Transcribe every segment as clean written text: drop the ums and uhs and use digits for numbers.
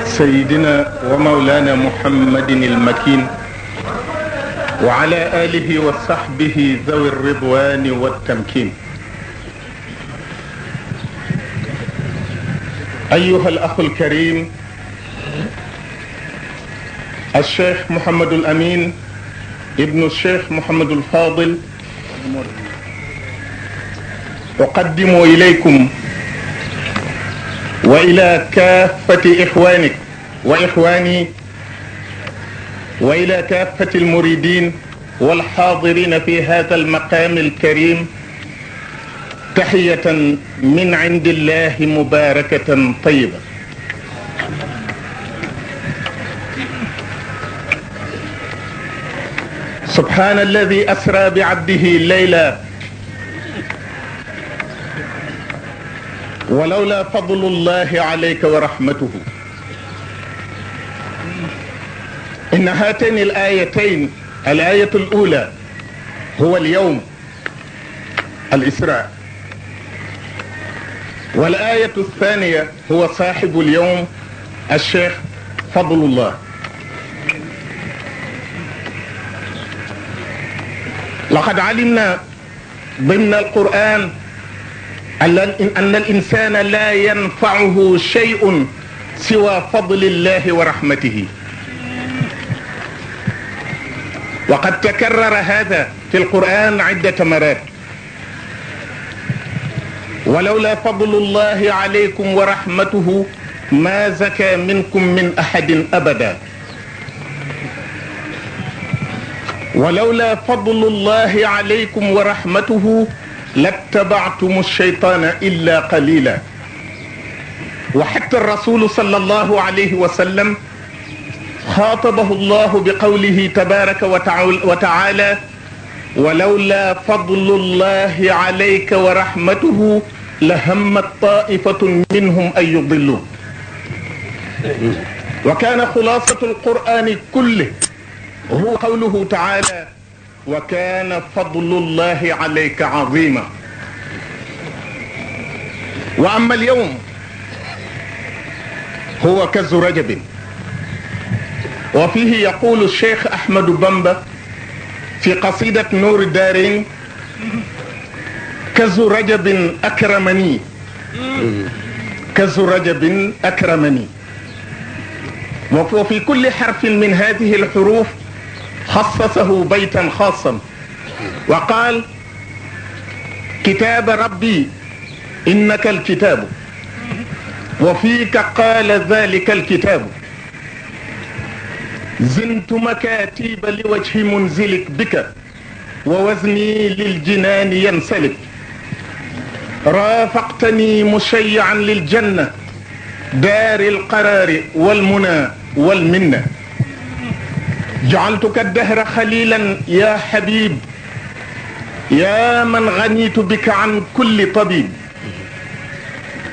سيدنا ومولانا محمد المكين وعلى آله وصحبه ذوي الرضوان والتمكين. أيها الأخ الكريم الشيخ محمد الأمين ابن الشيخ محمد الفاضل، أقدم إليكم وإلى كافة إخوانك وإخواني وإلى كافة المريدين والحاضرين في هذا المقام الكريم تحية من عند الله مباركة طيبة. سبحان الذي أسرى بعبده ليلا ولولا فضل الله عليك ورحمته. إن هاتين الآيتين، الآية الأولى هو اليوم الإسراء، والآية الثانية هو صاحب اليوم الشيخ فضل الله. لقد علمنا ضمن القرآن أن الإنسان لا ينفعه شيء سوى فضل الله ورحمته، وقد تكرر هذا في القرآن عدة مرات. ولولا فضل الله عليكم ورحمته ما زكى منكم من أحد أبدا. ولولا فضل الله عليكم ورحمته لاتبعتم الشيطان إلا قليلا. وحتى الرسول صلى الله عليه وسلم خاطبه الله بقوله تبارك وتعالى: ولولا فضل الله عليك ورحمته لهمت طائفة منهم أن يضلوا. وكان خلاصة القرآن كله هو قوله تعالى: وكان فضل الله عليك عظيما. وأما اليوم هو كز رجب، وفيه يقول الشيخ أحمد بامبا في قصيدة نور الدارين: كز رجب أكرمني، كز رجب أكرمني. وفي كل حرف من هذه الحروف خصصه بيتا خاصا وقال: كتاب ربي إنك الكتاب، وفيك قال ذلك الكتاب، زنت مكاتيب لوجه منزلك بك، ووزني للجنان ينسلك، رافقتني مشيعا للجنة دار القرار والمنى والمنة، جعلتك الدهر خليلا يا حبيب، يا من غنيت بك عن كل طبيب،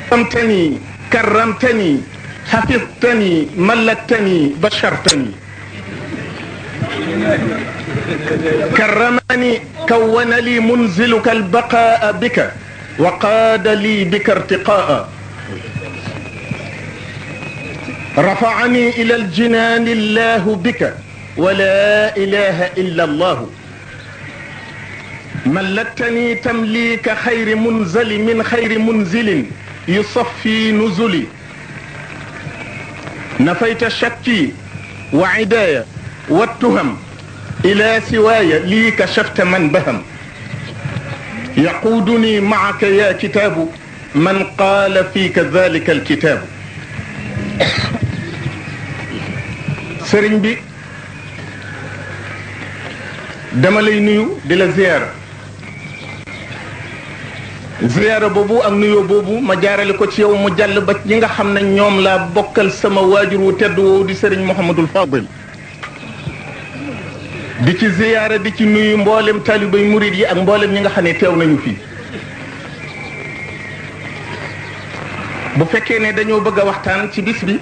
كرمتني كرمتني حفظتني ملكتني بشرتني، كرمني كون لي منزلك البقاء بك، وقاد لي بك ارتقاء، رفعني إلى الجنان الله بك، ولا إله إلا الله، ملكتني تمليك خير منزل من خير منزل يصفي نزلي، نفيت شكي وعدايا والتهم إلى سواي لي كشفت من بهم، يقودني معك يا كتاب من قال فيك ذلك الكتاب. sëriñ bi dama lay nuyu di la ziyaara boobu ak nuyoo boobu ma jaarale ko ci yow mu jàll ba ñi nga xam ne ñoom laa bokkal sama waajur wu tedd woowu di sëriñ Mouhamadul Fadil, di ci ziyaara di ci nuyu mboolem talibay murid yi ak mboolem ñi nga xam ne teew nañu fii. bu fekkee ne dañoo bëgg a waxtaan ci bis bi,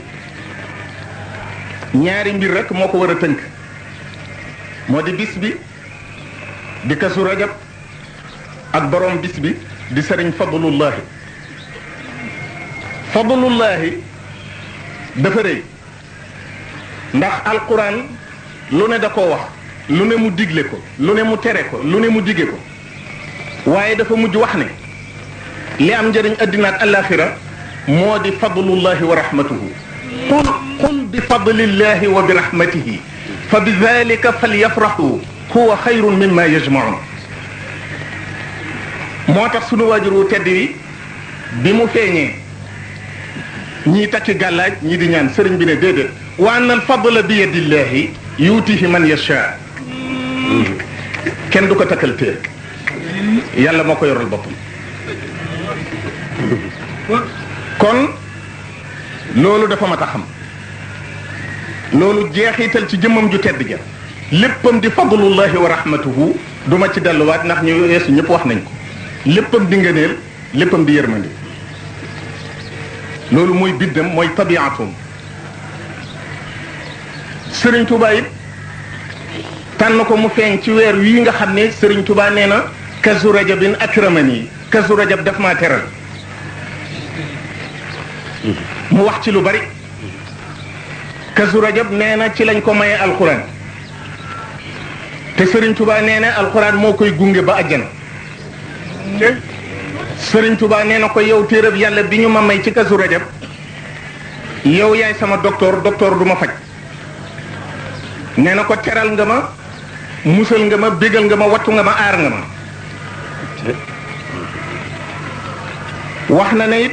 ñaari mbir rek moo ko war a tënk. moo di bis bi di Kazu Rajab ak borom bis bi di sëriñ Fadlullahi. fadlullahi dafa rëy ndax alquran lu ne da koo wax lu ne mu digle ko lu ne mu tere ko lu ne mu dige ko waaye dafa mujj wax ne li am njëriñ addina ak alaxira moo di fadlullahi wa rahmatuhu qul bi fadlillahi wa bi rahmatihi fa bi dalika falyafrahu huwa xayrun mimma yajmaun moo tax sunu waajuru tedd wi bi mu feeñee ñii takki gàllaaj ñii di ñaan sëriñ bi ne déedéet wa anna al fadla bi yadillahi yuutihi man yasha kenn du ko takkal téer yàlla moo ko yoral boppam kon loolu dafa mat a xam loolu jeexital ci jëmmam ju tedd ja léppam di fadlullahi wa rahmatuhu duma ci delluwaat ndax ñu weesu ñëpp wax nañ ko léppam di ngëneel léppam di yërmande loolu mooy biddam mooy tabiatum Sëriñ Tuubaa it tànn ko mu feeñ ci weer wii nga xam ne Sëriñ Tuubaa nee na kazu rajabin akramani kazu rajab daf maa teral mu wax ci lu bari kazu rajab nee na ci lañ ko maye alquran te Sëriñ Tuubaa nee na alquran moo koy gunge ba àjjana Sëriñ Tuubaa nee na ko yow téerab yàlla bi ñu ma may ci kazu rajab yow yaay sama docteur du ma faj nee na ko teral nga ma musal nga ma bégal nga ma wattu nga ma aar nga ma wax na ne it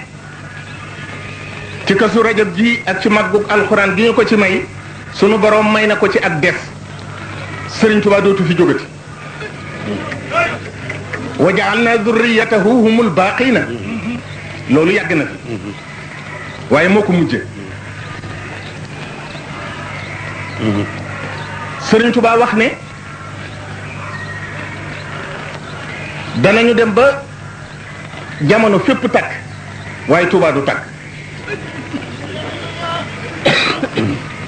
ci kazu rajab ji ak ci màggug alxuraan gi ñu ko ci may sunu boroom may na ko ci ak def Sëriñ Tuubaa dootu fi jógati wa ja'alna dhurriyyatahu humul baaqina loolu yàgg na fi waaye moo ko mujje Sëriñ Tuubaa wax ne danañu dem ba jamono fépp takk waaye Tuubaa du takk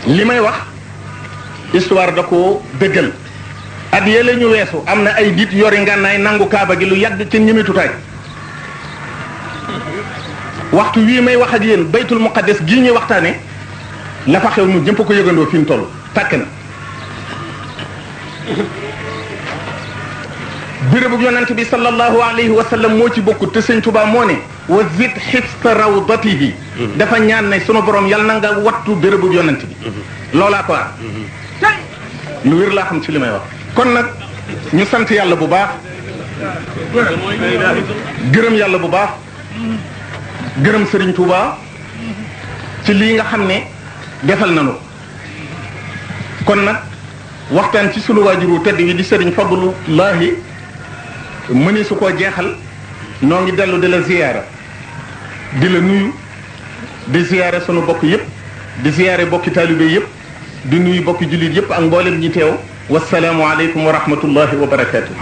li may wax histoire da ko dëggal at yële ñu weesu am na ay nit yori ngànnaay nangu kaaba gi lu yàgg ci ñimitutaay waxtu wii may wax ak yéen baytul muqaddas gii ñuy waxtaane la fa xew nu jëmp ko yëgandoo fi mu toll tàkk na bérébu yonent bi sallallahu alayhi wa sallam moo ci bokkut te Sëñ Tuubaa moo ne wa zid xifsta rawdatihi dafa ñaan ne sunu borom yal na nga wattu bérébu yonent bi loolaa ko am lu wér laa xam ci li may wax kon nag ñu sant yàlla bu baax gërëm yàlla bu baax gërëm Sëriñ Tuubaa ci lii nga xam ne defal nañu kon nag waxtaan ci sunu waajuru tedd wi di Sëriñ Fadlullahi mëni su koo jeexal noo ngi dellu di la ziyaara di la nuyu di ziyaare sunu bokk yépp di ziyaare bokki taalibe yépp di nuyu bokki jullit yépp ak mboolem ñi teew wasalaamu aleykum wa rahmatullahi wa barakaatu.